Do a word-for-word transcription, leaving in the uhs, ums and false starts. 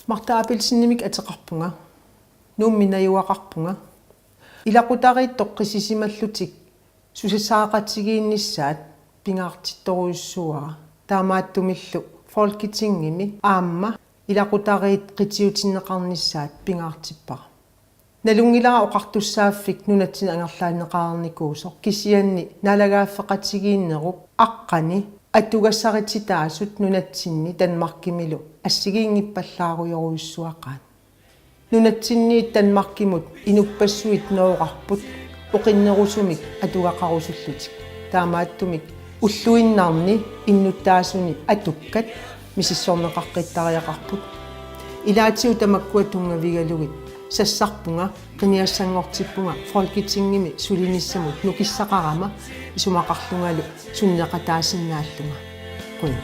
Martha Abelsenimik ateqarpunga. Nuummi najugaqarpunga. Ilaqutariit toqqissisimallutik susassaqatigiinnissaat pingaartittorujussuuara. Taamaattumillu Folketingimi aamma ilaqutariit qitiutinneqarnissaat pingaartippara. Nalunngilara oqartussaaffik nunatsinni angerlaanneqareernikuusoq, kisianni naalagaaffeqatigiinnerup aqqani atugassarititaasut nunatsinni Danmarkimilu assigiinngippallaarujorujussuaqaat. Nunatsinniit Danmarkimut inuppassuit nooqarput oqinnerusumik atugaqarusullutik. Taamaattumik ulluinnarni innuttaasuni atukkat misissorneqaqqittariaqarput. Ilaatigut tamakkua tunngavigalugit sassarpunga, qinigassanngortippunga Folketingimi sulinissamut nukissaqarama, isumaqarlungalu sunneeqataasinnaallunga. Qujan.